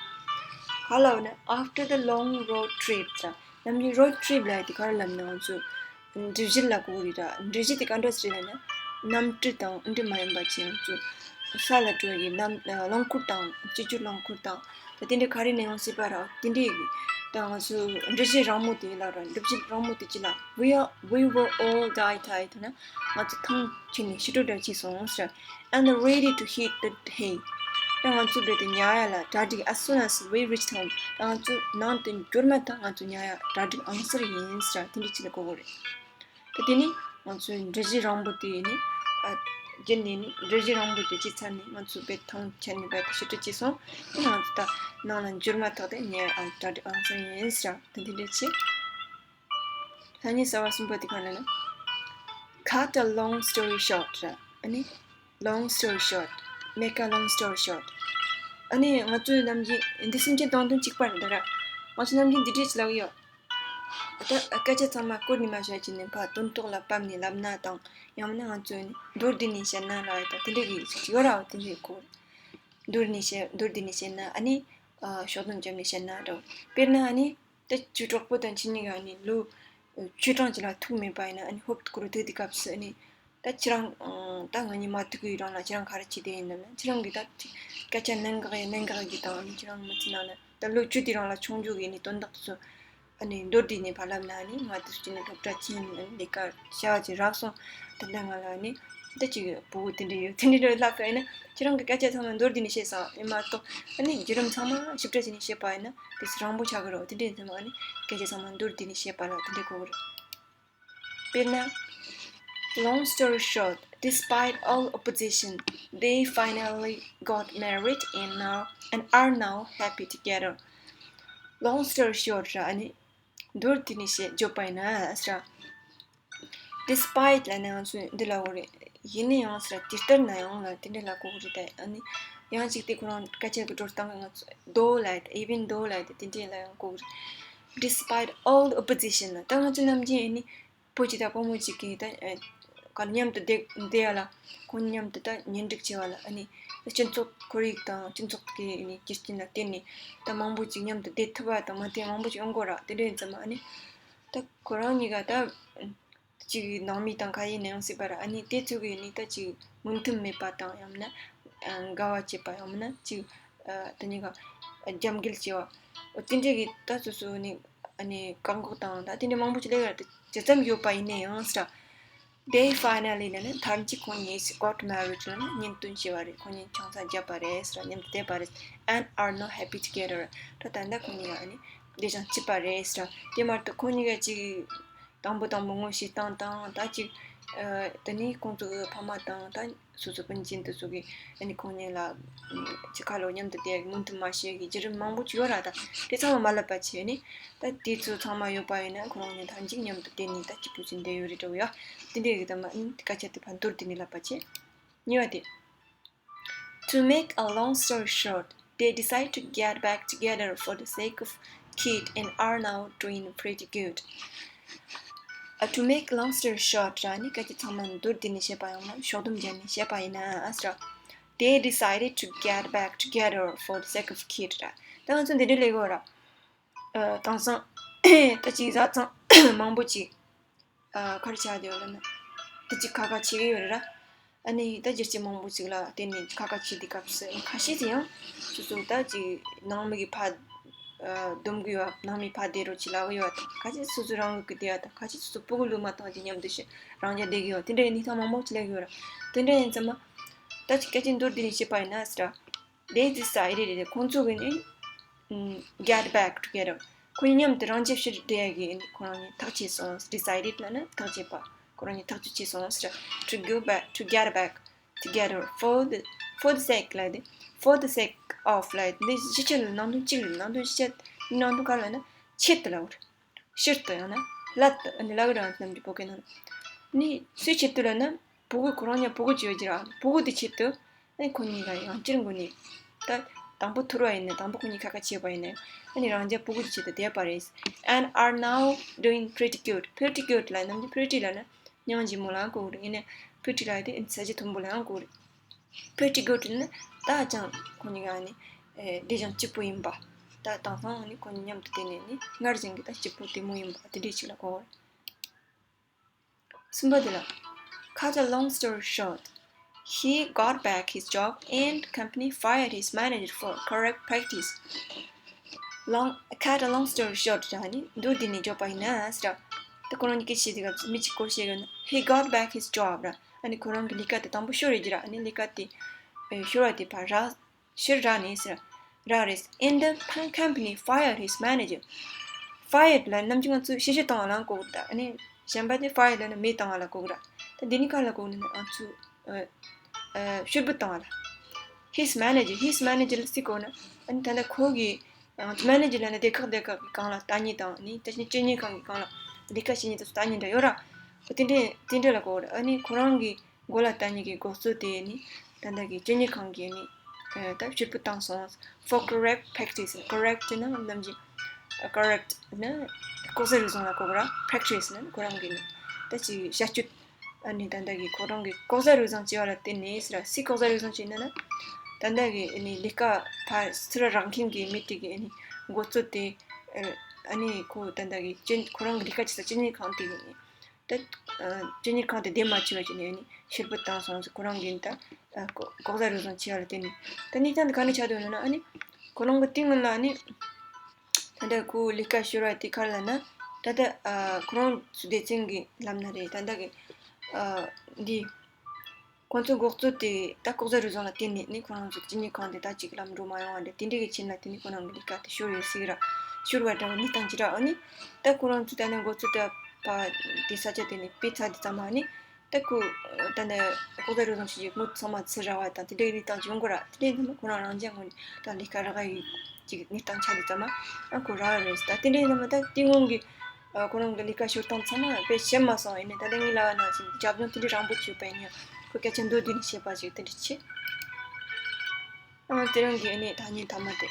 ག་ལབ་ན། After the long road trip ད་ནམ་རྒྱུན་road trip ལབ་དེ་ག་རེ་ལབ་ན་ང་ཚོ་འགྲུལ་བཞུད་ལ་གོ་གི་རེད་ད། འགྲུལ་བཞུད་དེ་ག་འདྲ་ཞིག་རེད་ལབ་ན། གནམ་གྲུ་དང་འདི་མ་ཡིན་པ་ཅིག་ང་ཚོ་ས་ལ་འགྲོ་ཡི་གནམ་རླངས་འཁོར་དང་། གཅིག་གྱུར་རླངས་འཁོར་དང་། ད་དེ་འདྲའི་ག་རེ་ནས་ཡོང་སྲིད་པ་ར། དེ་འདྲའི་ད་ང་ཚོ་འགྲུལ་བཞུད་རིང་མོ་དེ་ལ་ར། འགྲུལ་བཞུད་རིང་མོ་དེ་ཅི་ལ། We are, we were all die tired ན་ང་ཚོ་ཐང་ཆད་ནས་ཕྱི་དྲོ་འདྲ་བྱས་སོང་ཟེར། And ready to hit the hay ད་ང་ཚོ་འདྲ་དེ་ཉལ་ཡ་ལ་གྲ་སྒྲིག as soon as we reached home ད་ང་ཚོ་ནང་དུ་འབྱོར་མ་ཐག་ང་ཚོ་ཉལ་ཡ་གྲ་སྒྲིག་ཨང་གསར་ཡིན་ཟེར། དེ་འདྲ་ཅི་ལ་གོ་གོ་རེད། ད་དེ་ནི་ང་ཚོའི་འགྲུལ་བཞུད་རིང་པོ་དེ་ནི་ཨ་བརྒྱུད་ནས་ནི་འགྲུལ་བཞུད་རིང་པོ་དེ་བྱས་ཚར་ནས་ང་ཚོ་དཔེ་ཐང་ཆད་ནས་དཔེ་ཕྱི་དྲོ་བྱས་སོང་། དེ་ང་ཚོ་ད་ནང་ལ་འབྱོར་མ་ཐག་དེ་ཉལ་ཨ་གྲ་སྒྲིག་ཨང་གསར་ཡིན་ཟེར། ད་དེ་འདྲ་བྱས། ཐ་སྙད་གསར་བ་གསུམ་པ་དེ་གང་ལབ་ན། Cut a long story short ར། ཨ་ནི་long story short, make a long story short ཨ་ནི་ང་ཚོའི་ནམ་རྒྱུན་འདི་སེམས་ཅན་དང་དོན་གཅིག་པ་རེད་ད་ར། ང་ཚོ་ནམ་རྒྱུན་འདི་འདྲས་ཅིག་ལབ་ཡོད། ད་སྐད་ཆ་ཚང་མ་བསྐོར་ནས་མ་བཤད་ཀྱི་ནས་ཕར་དོན་ཐོག་ལ་བབས་ནས་ལབ་ན་དང་། ཡང་མིན་ན་ང་ཚོས་ནི་མདོར་བསྡུས་ནས་བཤད་ན་ལབ་ཡ་ད་དེ་འདྲ་གི་ཅིག་ཡོད་ར། དེ་འདྲའི་སྐོར་མདོར་ནས་བཤད། མདོར་བསྡུས་ནས་བཤད་ན་ཨ་ནི་ཨ་ཕྱོགས་བསྡོམས་བརྒྱབ་ནས་བཤད་ན་འདྲ་བོ། དཔེར་ན་ཨ་ནི་ད་ཁྱོད་གྲོགས་པོ་དང་ཁྱེད་གཉིས་ཀ་ཨ་ནི་ལོ་ཆོས་གྲོང་ཅིག་ལ་ཐུག་མེད་པ་ཡིན་ན། ཨ་ནི་ཧོབ་ཏེ་ཁོ་རང་ཐུག་དུས་སྐབས་སུ་ཨ་ནི། ད་ཁྱེད་རང་ཨང་ད་ང་གཉིས་མ་ཐུག་གི་རིང་ལ་ཁྱེད་རང་ག་རེ་བྱེད་བསྡད་ཡིན་ནམ་ན། ཁྱེད་རང་གིས་ད་སྐད་ཆ་གནད་འགག་ཡིན་གནད་འགག་གི་དང་། ཨ་ནི་ཁྱེད་རང་མི་ཚེ་ནང་ལ་ད་ལོ་བཅུ་དེའི་རིང་ལ་མཆོང་རྒྱུ་གི་ནི་དོན་དག་དེ་ཚོ་ཨ་ནི་མདོར་བསྡུས་ནས་ཕར་ལབ་ན། ཨ་ནི་ང་དེ་ཚོ་བྱས་ནས་སློབ་གྲྭ་ཕྱིན། ཨ་ནི་ལས་ཀ་བྱ་བ་ཅིག་རག་སོང་། ད་ལྟ་ང་ལ་ཨ་ནི་ད་ཅིག་བུ་དེ་འདྲ་ཡོད། དེ་འདྲ་ལབ་པ་ཡིན་ན་ཁྱེད་རང་གི་སྐད་ཆ་ཚང་མ་མདོར་བསྡུས་ནས་བཤད་ས་ཡིན་མ་གཏོགས། ཨ་ནི་བརྒྱུད་རིམ་ཚང་མ་ཞིབ་ཕྲ་བྱས་ནས་བཤད་པ་ཡིན་ན་དེ་ཚོ་རིང་པོ་ཆགས་ཀྱི་རེད། དེ་འདྲ་ཡིན་ཙང་ཨ་ནི་སྐད་ཆ་ཚང་མ་མདོར་བསྡུས་ནས་བཤད་པ་ལ་དེ་འདྲ་གོ་གི་རེད། དཔེར་ན། Long story short, despite all opposition, they finally got married and now, and are now happy together. Long story short ར། ཨ་ནི་མདོར་བསྡུས་ནས་བཤད་བརྗོད་པ་ཡིན་ན་ཟེར། Despite ལབ་ན་ང་ཚོས་འདི་ལབ་དགོས་རེད། ཡིན་ན་ཡང་ཟེར། དེ་ལྟར་ན་ཡང་ལ་དེ་འདྲ་ལབ་དགོས་རེད་ད། ཨ་ནི་ཡང་གཅིག་དེ་ཁོ་རང་སྐད་ཆ་གི་འགྲོ་སྟངས་ང་ཚོ་though ལབ་དེ། even though ལབ་དེ་དེ་འདྲ་ལབ་ཡང་དགོས་རེད། Despite all the opposition ལ་ད་ང་ཚོ་ནམ་རྒྱུན་ཨ་ནི་བུ་གཅིག་དང་བུ་མོ་གཅིག་གིས་ད་ཨ་ག་མཉམ་དུ་བསྡད་བསྡད་ཡ་ལ། ཁོང་མཉམ་དུ་ད་གཉེན་སྒྲིག་བྱས་པ་ལ། ཨ་ནི་ད་སྤྱི་ཚོགས་ཁོར་ཡུག་དང་སྤྱི་ཚོགས་ཀྱི་ཨ་ནི་རྒྱུ་རྐྱེན་ལ་བརྟེན་ནས་ད་མང་པོ་ཅིག་མཉམ་དུ་བསྡད་ཐུབ་པ་དང་མ་བསྡད་མང་པོ་ཅིག་ཡོང་གི་རེད། དེ་འདྲ་ཡིན་ཙང་ཨ་ནི་ད་ཁོ་རང་གཉིས་ཀ་ད། ཅིག་ནང་མི་དང་ག་ཡིན་ན་ཡང་སྲིད་པ་ར། ཨ་ནི་དེ་ཚོ་གི་ནི་ད་ཅིག་མོས་མཐུན་མེད་པ་དང་། ཡང་མིན་ན་ཨ་དགའ་བ་བྱེད་པ། ཡང་མིན་ན་ཅིག་ཨ་དེ་གཉིས་ཀ་རྒྱབ་འགལ་བྱེད་པ། འོ་དེ་འདྲའི་གི་ད་སོ་སོ་ནི་ཨ་ནི་བཀག་འགོག་དང་ད་དེ་འདྲའི་མང་པོ་ཅིག་སླེབས་ཡོད་ར། དེ་ཇི་ཙམ་ཡོད་པ་ཡིན་ན་ཡང་སྲིད་ར། They finally ལབ་ན་མཐར་མཇུག་ཁོང་གཉིས་got married ལབ་ན་གཉེན་སྟོན་བྱས་པ་རེད། ཁོང་གཉིས་ཆང་ས་བརྒྱབ་པ་རེད་ཟེར། མཉམ་དུ་བསྡད་པ་རེད། And are now happy together. ད་ད་ལྟ་ཁོང་གཉིས་ཀ་ཨ་ནི་བདེ་ཞིང་སྐྱིད་པ་རེད་ཟེར། དེ་མ་གཏོགས་ཁོང་གཉིས་ཀ་ཅིག་དང་པོ་དང་པོ་ངོ་ཤེས་སྟངས་དང་ད་ཅིག་ཨ་དེ་ནས་ཁོང་ཚོ་གི་ཕ་མ་དང་ད་སོ་སོ་སྤུན་མཆེད་དེ་ཚོ་གིས་ཨ་ནི་ཁོང་གཉིས་ལ་ཅིག་ཁ་ལོ་མཉམ་དུ་བསྡད་མོས་མཐུན་མ་བྱེད་ཀྱི་བརྒྱུད་རིམ་མང་པོ་ཅིག་ཡོད་ར། ད་དེ་ཚང་མ་མ་ལབ་པ་བྱས་ནས། ད་དེ་ཚོ་ཚང་མ་ཡོད་པ་ཡིན་ན་ཁོ་རང་གཉིས་མཐར་མཇུག་མཉམ་དུ་བསྡད་ནས་ད་སྐྱིད་པོ་ཞིག་བསྡད་ཡོད་རེད་འདྲ་བོ་ཡ། དེ་འདྲའི་གི་ད་མ་ཨིན་སྐད་ཆ་དེ་ཕར་མདོར་བསྡུས་ནས་ལབ་པ་བྱས། གཉིས་པ་དེ། To make a long story short, they decide to get back together for the sake of kid and are now doing pretty good. Uh, to make long story short ར་ནི་སྐད་ཆ་ཚང་མ་མདོར་བསྡུས་ནས་བཤད་པ་ཡང་ན་ཕྱོགས་བསྡོམས་བརྒྱབ་ནས་བཤད་པ་ཡིན་ན་ཨ་ཟེར། They decided to get back together for the sake of kid ར། ད་ང་ཚོ་འདི་འདྲ་ལས་གོ་ར། ཨ་དེང་སང་ད་ཅིག་བཟའ་ཚང་མང་པོ་ཅིག་ཨ་ག་རེ་བྱ་དེ་ཡོད་ལབ་ན། ད་ཅིག་ཁ་ཁ་བྱེད་ཀྱི་ཡོད་རེད་ར། ཨ་ནི་ད་རྒྱུ་རྐྱེན་མང་པོ་ཅིག་ལ་བརྟེན་ནས་ཁ་ཁ་བྱེད་དུས་སྐབས་སུ་ཁ་ཤས་ཅིག་ཡང་སོ་སོ་ད་ཅིག་ནང་མི་གི་ཕ་ཨ་སྡོམ་གི་ཡོད། ནང་མི་ཕ་བདེ་རོགས་ཅིག་ལབ་གི་ཡོད། ད་ཁ་ཤས་སོ་སོ་རང་གི་བདེ་བ་དང་། ཁ་ཤས་སོ་སོ་སྤུ་གུ་ལུས་མ་བཏང་ཅིག་མཉམ་དུ་ཞིག་རང་རྒྱལ་བསྡད་ཀྱི་ཡོད། དེ་འདྲའི་གནས་སྟངས་མང་པོ་ཅིག་སླེབས་ཀྱི་ཡོད་ར། དེ་འདྲ་ཡིན་ཙང་མ་ད་ཅིག་སྐད་ཆ་མདོར་བསྡུས་ནས་བཤད་པ་ཡིན་ན་ཟེར་ར། They decided རེད། ཁོང་ཚོ་གི་ནི་ཨམ་get back together. ཁོ་གཉིས་མཉམ་དུ་རང་རྒྱལ་ཕྱིར་སྡོད་ཡ་གི་ནི་ཁོ་རང་གཉིས་ཐག་བཅད་སོང་། Decided ལབ་ན་ཐག་བཅད་པ། ཁོ་རང་གཉིས་ཐག་གཅོད་བྱས་སོང་ཟེར། To go back, to get back together for the, for the sake ལབ་དེ། For the sake of ལབ་དེ་གཞི་ཆེ་ལ་ནང་དོན་གཅིག་རེད། ནང་དོན་གཞི་ཆེ་ནང་དོན་ག་རེ་ལབ་ན་ཆེད་དུ་ལབ་པ་རེད། ཕྱིར་དུ་ཡང་ན་སླད་དུ། ཨ་ནི་ལབ་རང་རྣམས་ཀྱི་བོད་སྐད་ནང་ནི་སུའི་ཆེད་དུ་ལབ་ན། ཕྲུ་གུ། ཁོ་རང་ཉ་ཕྲུ་གུ་ཅིག་ཡོད་ཀྱི་ར། ཕྲུ་གུ་དེ་ཆེད་དུ་ཨ་ནི་ཁོ་གཉིས་ཀ་ཡང་སྤྱིར་འགོ་ནས་ད་དང་པོ་ཐུར་བ་ཡིན་ན། དང་པོ་ཁོ་གཉིས་ཁ་ཁ་བྱས་པ་ཡིན་ན། ཨ་ནི་རང་རྒྱལ་ཕྲུ་གུ་དེ་ཆེད་དུ་བསྡད་པ་རེད། And are now doing pretty good. Pretty good ལབ་ནམ་གྱི་pretty ལབ་ན་སྙིང་རྗེ་མོ་ལ་གོ་རེད། ཡིན་ན་pretty ལབ་དེ་ཨ་ནི་ས་གཞི་མཐོན་པོ་ལ་གོ་རེད། Pretty good ནི་ད་ཅང་ཁོ་གཉིས་ཀ་ནི་ཨེ་བདེ་ཞིང་སྐྱིད་པོ་ཡིན་པ། ད་དེང་སང་ནི་ཁོ་གཉིས་མཉམ་དུ་བསྡད་ནས་ནི་སྔར་བཞིན་གྱི་ད་སྐྱིད་པོ་བདེ་མོ་ཡིན་པ་དེ་འདྲའི་ཞིག་ལ་གོ་བ་རེད། གསུམ་པ་དེ་ལ། Cut a long story short, he got back his job and company fired his manager for corrupt practice. Long, cut a long story short ར་ནི་མདོར་བསྡུས་ནས་བརྗོད་པ་ཡིན་ན་ཟེར་ར། ད་ཁོ་རང་གཉིས་ཀྱི་ཆེད་དུ་སྐབས་སུ་མི་གཅིག་སྐོར་བཤད་གི་ན། He got back his job ར། ཨ་ནི་ཁོ་རང་གི་ལས་ཀ་དེ་དང་པོ་ཤོར་ཡོད་ཀྱི་ར། ཨ་ནི་ལས་ཀ་དེ་ཨེ་ཤོར་བ་དེ་ཕར་ར་ཕྱིར་ར་ནས་ཟེར་ར་རེད། And the company fired his manager. Fired ལབ་ནམ་གྱི་ང་ཚོས་ཕྱིར་བཤོལ་བཏང་བ་ལ་གོ་གི། ད་ཨ་ནི་གཞན་པ་དེ་fired ལབ་ན་མེད་བཏང་བ་ལ་གོ་གི་ར། ད་འདི་ནི་ག་ལ་གོ་གི་ན་ང་ཚོས་ཨ་ཨ་ཕྱིར་འབུད་བཏང་བ་ལ། His manager, his manager ལ་སུ་གོ་ན། ཨ་ནི་ད་ལྟ་ཁོ་གི་ང་ཚོ་manager ལབ་ན་སྡེ་ཁག་སྡེ་ཁག་གི་སྒང་ལ་ལྟ་མཁན་དང་ནི་ད་ཕྱིན་སྤྱོད་གཉེར་ཁང་གི་སྒང་ལ་ལས་ཀ་བྱེད་མཁན་དེ་ཚོ་ལྟ་མཁན་འདྲ་ཡོད་ར། ཨ་དེ་འདྲས་དེ་འདྲས་ལ་གོ་ར། ཨ་ནི་ཁོ་རང་གི་མགོ་ལ་བཏགས་མཁན་གྱི་འགོ་གཙོ་དེ་ནི་ད་ལྟ་གི་སྤྱོད་གཉེར་ཁང་གིས་ནི་ཨ་ད་ཕྱིར་འབུད་བཏང་སོང་། For corrupt practice. Corrupt ནི་ནམ་རྒྱུན་ཨ་corrupt ནི་ལྐོག་ཟ་རུལ་སུངས་ལ་གོ་གི་ར། Practice ནི་ཁོ་རང་གི་ནི་ད་ཅིག་བྱ་སྤྱོད། ཨ་ནི་ད་ལྟ་གི་ཁོ་རང་གི་ལྐོག་ཟ་རུལ་སུངས་བྱས་པ་ལ་བརྟེན་ནས་ཟེར་ར། སུས་ལྐོག་ཟ་རུལ་སུངས་བྱས་ན་ན། ད་ལྟ་གི་ཨ་ནི་ལས་ཀ་ཕར་ཚུར་རག་མཁན་གྱི་མི་དེ་གི་ཨ་ནི་འགོ་གཙོ་དེ་ཨ་ནི་ཁོ་ད་ལྟ་གི་སྤྱོད་ཁོ་རང་གི་ལས་ཀ་བྱེད་ས་སྤྱོད་གཉེར་ཁང་དེ་གི་ནི། ད་ཨ་སྤྱོད་གཉེར་ཁང་དེ་བདེ་མ་བྱས་པ་བྱས་ནས་ནི་ཕྱིར་འབུད་བཏང་སོང་ཟེར། ཁོ་རང་གིས་ནི་ད་ཨ་ལྐོག་ལྐོག་ཟ་རུལ་སུངས་བྱས་པ་ལ་བརྟེན་ནས། ད་གནས་སྟངས་དེ་ག་ནས་ཆགས་འདུག་ལབ་ན། ཨ་ནི་ཁོ་རང་གི་དེ་སྔོན་ལ་ནི་ད་ལྟ་ཁོའི་ལས་ཀ་ཤོར་བ་དེ་ག་རེ་ལབ་ན། ད་ལྟ་ཨ་ཁོ་རང་ཚོ་སྡེ་ཚན་གྱི་ལབ་ན་རེད། ད་ལྟ་གི་ཨ་འདི་ཁོང་ཚོའི་འགོ་གཙོ་དེ་ད་ལྐོག་ཟ་རུལ་སུངས་ལ་བརྟེན་ནས་ནི་ཁོ་རང་ཚོ་སྤྱོད་གཉེར་ཁང་དེ་ད་ཅིག་ལམ་འགྲོ་མ་ཡོང་བ་འདྲ། དེ་འདྲའི་གི་རྐྱེན་ལ་བརྟེན་ནས་ཁོ་རང་གི་ལས་ཀ་དེ་ཤོར་ཡོད་སྲིད་ར། ཤོར་བ་འདྲ་བ་གནས་སྟངས་ཅིག་ར། ཨ་ནི་ད་ཁོ་རང་ཚོ་ད་ནི་འགོ་གཙོ་དེ་ཕར་དེ་ས་ཆ་དེ་ནས་ཕུད་ཚར་དུས་ཙམ་པ་ནི། ད་ཁོ་ད་ནི་ལྐོག་ཟ་རུལ་སུངས་བྱེད་ཀྱི་དངུལ་ཚང་མ་ཚུར་རག་པ་དང་དེ་འདྲའི་གནས་སྟངས་ཅིག་ཡོང་གི་ར། དེ་འདྲའི་ནི་ཁོ་རང་རང་འཇགས་ངོས་ནས་ད་ལས་ཀ་རག་ཡ་ཡོད་ཅིག་གནས་སྟངས་ཆགས་དུས་ཙམ་པ། ཨ་ཁོ་རག་རེད། ད་དེ་འདྲའི་ནི་ད་དེ་སྔོན་གྱི་ཨ་ཁོ་རང་གི་ལས་ཀ་ཤོར་སྟངས་ཚང་མ་དཔེ་ཤེས་མ་སོང་། ཡིན་ནའི་ད་ལྟ་ངས་ལབ་པ་ནང་བཞིན་རྒྱབ་ལྗོངས་དེ་འདྲའི་རིང་པོ་བྱས་པ་ཡིན་ཡང་ཁོ་སྐད་ཆ་མདོར་བསྡུས་ནས་བཤད་པ་ཞིག་དེ་འདྲ་བྱས། ཨ་དེ་རིང་གི་ཨ་ནི་ཐ་སྙད་མཐའ་མ་དེ།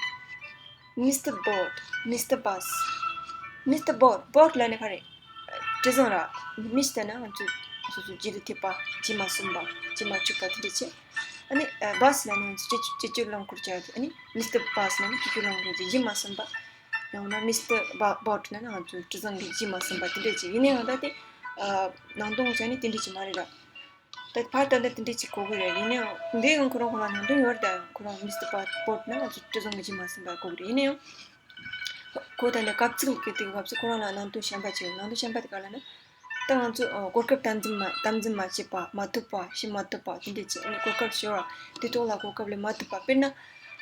Mister Boat, Mister Bus. Mister Boat, boat ལབ་ན་ག་རེ། གྲུ་གཟིངས་ར། Mister ན་ང་ཚོ་སོ་སོ་རྒྱུད་དུ་ཐེབས་པ། རྒྱུད་མ་སོན་པ། རྒྱུད་མ་ཆུད་པ་དེ་འདྲ་བྱས། ཨ་ནི་ཨ་bus ལབ་ན་ང་ཚོ་སྤྱི་སྤྱི་སྤྱོད་རླངས་འཁོར་བྱ་ཡ་དེ། ཨ་ནི་Mister Bus ལབ་ན་སྤྱི་སྤྱོད་རླངས་འཁོར་གྱི་རྒྱུད་མ་སོན་པ། ཡང་ན་Mister Ba- Boat ན་ང་ཚོའི་གྲུ་གཟིངས་ཀྱི་རྒྱུད་མ་སོན་པ་དེ་འདྲ་ཅིག་ཡིན་ན་ཡང་ད་དེ་ ཨ་ནང་དོན་བྱས་ནས་དེ་འདྲ་ཅིག་མ་རེད་ར། ད་ཕར་ད་ལྟ་དེ་འདྲ་ཅིག་གོ་གི་རེད། ཡིན་ན་ཡང་འདི་ཡང་ཁོ་རང་ཁོ་རང་ནང་དོན་ཡོད་རེད། ད་ཡང་ཁོ་རང་མིས་ཊར་བོ་ཊ་ན་ང་ཚོ་སྤྲོ་བཟང་གི་ཅིག་མ་ཟིན་པ་གོ་གི་རེད། ཡིན་ན་ཡང་ཁོ་ད་ལྟ་སྐབས་ཚིག་གི་དེ་སྐབས་སུ་ཁོ་རང་ལ་ནང་དོན་གཞན་པ་ཅིག་ཡོད། ནང་དོན་གཞན་པ་དེ་ག་ལ་ན། ད་ང་ཚོ་ཨ་གོ་སྐབས་དམ་འཛིན་མ་དམ་འཛིན་མ་བྱས་པ། མ་ཐུབ་པ། ཤེས་མ་ཐུབ་པ། དེ་འདྲ་ཅིག་ཨ་ནི་གོ་སྐབས་ཤོར་བ་དེ་ཐོག་ལ་གོ་སྐབས་ལེན་མ་ཐུབ་པ། དཔེར་ན་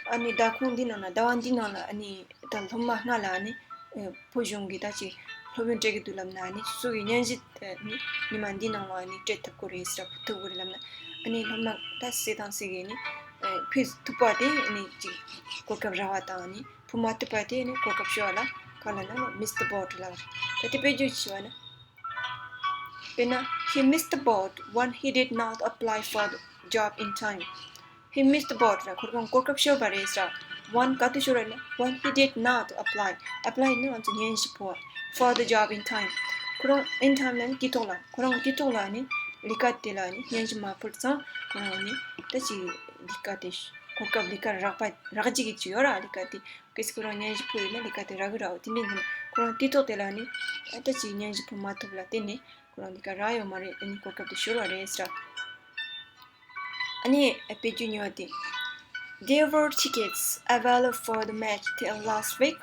ཨ་ནི་ཟླ་ཁོང་འདི་ནང་ལ་ཟླ་བ་འདི་ནང་ལ་ཨ་ནི་ད་སློབ་མ་ལྔ་ལ་ཨ་ནི་ཨ་བོད་གཞུང་གི་ད་ཅིག་སློབ་ཡོན་སྤྲད་ཀྱི་འདུག་ལབ་ན། ཨ་ནི་སོ་སོ་གི་སྙན་ཞུ་ཨ་ནི་ཉི་མ་འདི་ནང་ལ་ཨ་ནི་སྤྲད་ཐུབ་ཀྱི་རེད་ཟེར། ཕུལ་ཐུབ་ཀྱི་རེད་ལབ་ན། ཨ་ནི་སློབ་མ་ད་སུ་དང་སུ་གིས་ཨ་ནི་ཨ་ཕུལ་ཐུབ་པ་དེ་ཨ་ནི་ཅིག་གོ་སྐབས་རག་པ་དང་། ཨ་ནི་ཕུལ་མ་ཐུབ་པ་དེ་ནི་གོ་སྐབས་ཤོར་བ་ལ་ག་ལ་ན་མིས་ཊར་བོ་ཊ་ལབ་རེད། ད་དེ་དཔེ་བརྗོད་ཅིག་བྱས་པ་ན། དཔེར་ན། He missed the boat when he did not apply for the job in time. He missed the boat ལ་ཁོ་རང་གོ་སྐབས་ཤོར་བ་རེད་ཟེར། When ག་དུས་ཤོར་བ་ལ། When he did not apply. Apply ནི་ང་ཚོ་སྙན་ཞུ་ཕུལ་བ། For the job in time. ཁོ་རང་in time ལ་ནི་དུས་ཐོག་ལ། ཁོ་རང་དུས་ཐོག་ལ་ནི་ལས་ཀ་དེ་ལ་ནི་སྙན་ཞུ་མ་ཕུལ་ཙང་ཁོ་རང་ནི་ད་ཅིག་ལས་ཀ་དེ་གོ་སྐབས་ལས་ཀ་རག་པ་རག་རྒྱུ་གི་ཅིག་ཡོད་ར། ལས་ཀ་དེ། གལ་སྲིད་ཁོ་རང་སྙན་ཞུ་ཕུལ་ཡོད་ན་ལས་ཀ་དེ་རག་གི་རེད། འོ་དེ་འདྲ་ཡིན་ན་ཁོ་རང་དུས་ཐོག་དེ་ལ་ནི་ཨ་ད་ཅིག་སྙན་ཞུ་ཕུལ་མ་ཐུབ་ལ་བརྟེན་ནས་ཁོ་རང་ལས་ཀ་རག་ཡོད་མ་རེད། ཨ་ནི་གོ་སྐབས་དེ་ཤོར་བ་རེད་ཟེར། ཨ་ནི་དཔེ་བརྗོད་གཉིས་པ་དེ། There were tickets available for the match till last week,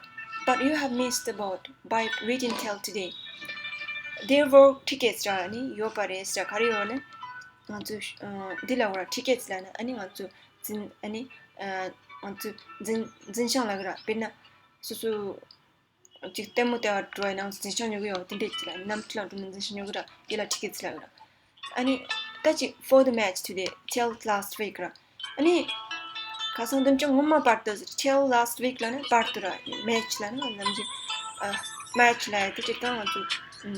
but you have missed the boat by waiting till today. There were tickets ར། ཨ་ནི་ཡོད་པ་རེད་ཟེར། ག་རེ་ཡོད་ན། ང་ཚོ་ཨ་འདི་ལ་འོ་ར། ཊི་ཀེ་ཊི་ལབ་ན་ཨ་ནི་ང་ཚོ་འཛིན་ཨ་ནི་ཨ་ང་ཚོ་འཛིན་འཛིན་བྱང་ལབ་ཀྱི་ར། དཔེར་ན་སོ་སོ་ཅིག་ལྟད་མོ་ལྟ་བར་འགྲོ་བའི་ནང་འཛིན་བྱང་ཉོ་གི་ཡོད། དེ་འདྲས་ཅིག་ལ་གནམ་གྲུ་ལ་འགྲོ་ན་འཛིན་བྱང་ཉོ་གི་ར། དེ་ལ་ཊི་ཀེ་ཊི་ལབ་ཀྱི་ར། ཨ་ནི་ད་ཅིག་for the match today till last week ར། ཨ་ནི་ཁ་སང་བདུན་ཕྲག་སྔོན་མ་བར་དུ། till last week ལབ་ན་བར་དུ་ར། match ལབ་ན་ནམ་རྒྱུན་ཨ་match ལབ་ཡ་དེ་ཅིག་དང་ང་ཚོ་ཨམ་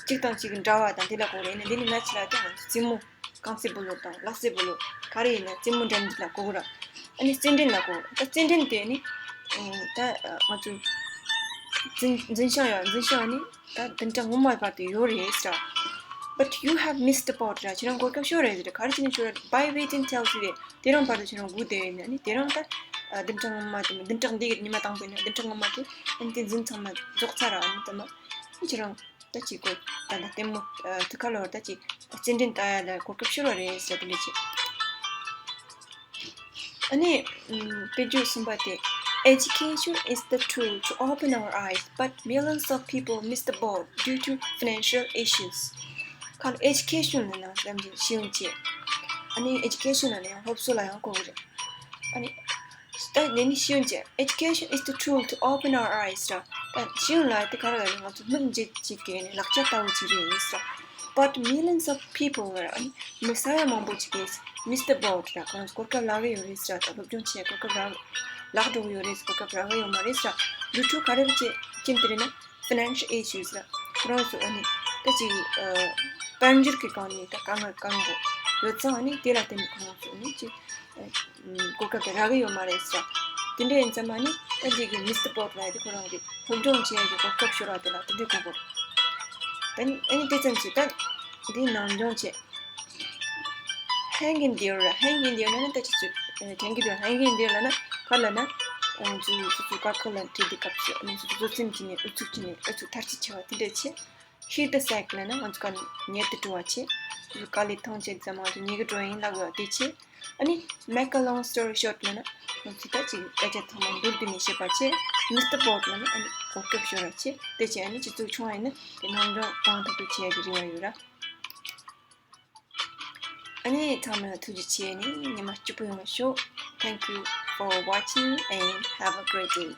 གཅིག་དང་གཅིག་གི་འདྲ་བ་དང་དེ་ལ་གོ་རེད། ཨ་ནི་འདི་ནི་match ལབ་ཡ་དེ་ང་ཚོ་རྩེད་མོ། རྐང་རྩེད་སྤོ་ལོ་དང་ལག་རྩེད་སྤོ་ལོ་ག་རེ་ཡིན་ན་རྩེད་མོ་འགྲན་བསྡུར་ལ་གོ་གི་ར། ཨ་ནི་རྩེད་འགྲན་ལ་གོ། ད་རྩེད་འགྲན་དེ་ནི་ཨ་ད་ང་ཚོ་འཛིན་འཛིན་བྱང་ཡོད། འཛིན་བྱང་ནི་ད་བདུན་ཕྲག་སྔོན་མ་བར་དུ་ཡོད་རེད་ཟེར། But you have missed the boat ར། ཁྱེད་རང་གོ་སྐབས་ཤོར་རེད་ཟེར། ག་རེ་བྱས་ནས་ཤོར་རེད། By waiting till today. དེ་རིང་བར་དུ་ཁྱེད་རང་སྒུག་བསྡད་ཡོད་ན་ནི། དེ་རིང་ད་ཨ་བདུན་ཕྲག་སྔོན་མ་དེ་མ། བདུན་ཕྲག་འདི་གི་ཉི་མ་དང་པོ་ཡིན་ན་བདུན་ཕྲག་སྔོན་མ་དེ་ཨ་ནི་དེ་འཛིན་ཚང་མ་རྫོགས་ཚར་ར། ཨ་ནི་ད་མ་ཁྱེད་རང་ད་ཅིག་གོ། ད་ལྟ་ལྟད་མོ་ཨ་དེ་ག་ལོར་ད་ཅིག་རྩེད་འགྲན་ལྟ་ཡ་ལ་གོ་སྐབས་ཤོར་བ་རེད་ཟེར་དེ་འདྲ་ཅིག་ཨ་ནི་ཨམ་དཔེ་བརྗོད་གསུམ་པ་དེ། Education is the tool to open our eyes, but millions of people miss the boat due to financial issues. ཁ་ལ་education ལབ་ན་ལམ་གྱི་ཤེས་ཡོན་བཅས། ཨ་ནི་education ལབ་ན་ཡང་སློབ་གསོ་ལ་ཡང་གོ་གི་རེད། ཨ་ནི། ད་ནི་ནི་ཤེས་ཡོན་བཅས། Education is the tool to open our eyes ར། ད་ཤེས་ཡོན་ལ་དེ་ག་རེ་ལབ་ན་ང་ཚོ་མིག་འབྱེད་བྱེད་ཀྱི་ནི་ལག་ཆ་ལྟ་བུ་ཅིག་རེད་ཟེར། But millions of people ར། ཨ་ནི་མི་ས་ཡ་མང་པོ་ཅིག་གིས་miss the boat ར། ཁོ་རང་ཚོ་གོ་སྐབས་བརླག་གི་ཡོད་རེད་ཟེར། ད་སློབ་སྦྱོང་བྱེད་གོ་སྐབས་རག་བརླག་འགྲོ་གི་ཡོད་རེད་ཟེར། གོ་སྐབས་རག་གི་ཡོད་མ་རེད་ཟེར། Due to ག་རེ་བྱས་རྐྱེན་དེ་རེད་ན། Financial issues ར། ཁོ་རང་ཚོ་ཨ་ནི་ད་ཅིག་ཨ་དཔལ་འབྱོར་གྱི་སྒང་ནས་ད་དཀའ་ངལ་དཀའ་ངལ་ཡོད་ཙང་། ཨ་ནི་དེ་ལ་བརྟེན་ནས་ཁོ་རང་ཚོ་ཨ་ནི་ཅིག་ཨ་གོ་སྐབས་དེ་རག་གི་ཡོད་མ་རེད་ཟེར། དེ་འདྲ་ཡིན་ཙང་ཨ་ནི་ད་འདི་གི་miss the boat ལབ་ཡ་དེ་ཁོ་རང་གི་སློབ་སྦྱོང་བྱེད་ཡ་གི་གོ་སྐབས་ཤོར་བ་དེ་ལ་དེ་འདྲ་གོ་དགོས། ཨ་ནི་ཨ་ནི་དེ་ཙམ་ཞིག་ད་འདི་ནང་སྦྱོང་བྱེད། Hang in there ར། Hang in there ལབ་ན་ད་ཅི་ཅི་དྲན་གྱི་འདུག Hang in there ལབ་ན་ག་ལབ་ན། ང་ཚོས་སོ་སོའི་དཀའ་ཁག་ལ་འཕྲད་དུས་སྐབས་སུ་ང་ཚོས་བཟོད་བསྲན་བྱས་ནས་ཨུ་ཚུགས་བྱས་ནས་ཨུ་ཚུགས་མཐར་ཕྱིན་བྱས་པ་དེ་འདྲ་བྱེད། Hit the sack ལབ་ན་ང་ཚོ་ག་ཉལ་དུ་འགྲོ་བ་བྱེད། སོ་སོའི་དཀའ་ལས་ཐང་ཆད་ཙམ་ང་ཚོ་ཉལ་གི་འགྲོ་ཡིན་ལབ་དགོས་པ་དེ་བྱེད། ཨ་ནི་make a long story short ལབ་ན་ང་ཚོས་ད་ཅིག་སྐད་ཆ་ཚང་མ་མདོར་བསྡུས་ནས་བཤད་པ་བྱེད། Miss the boat ལབ་ན་ཨ་ནི་གོ་སྐབས་ཤོར་བ་བྱེད། དེ་བྱས་ཨ་ནི་སྤྱི་ཚོགས་ཆུང་བ་ཡིན་ན་དེ་ནང་སྦྱོང་གང་ཐུབ་ཐུབ་བྱེད་ཡ་གི་རེ་བ་ཡོད་ར། ཨ་ནི་ཚང་མ་ལ་ཐུགས་རྗེ་ཆེ། ཨ་ནི་ཉི་མ་སྐྱིད་པོ་ཡོང་བ་ཤོག Thank you for watching and have a great day.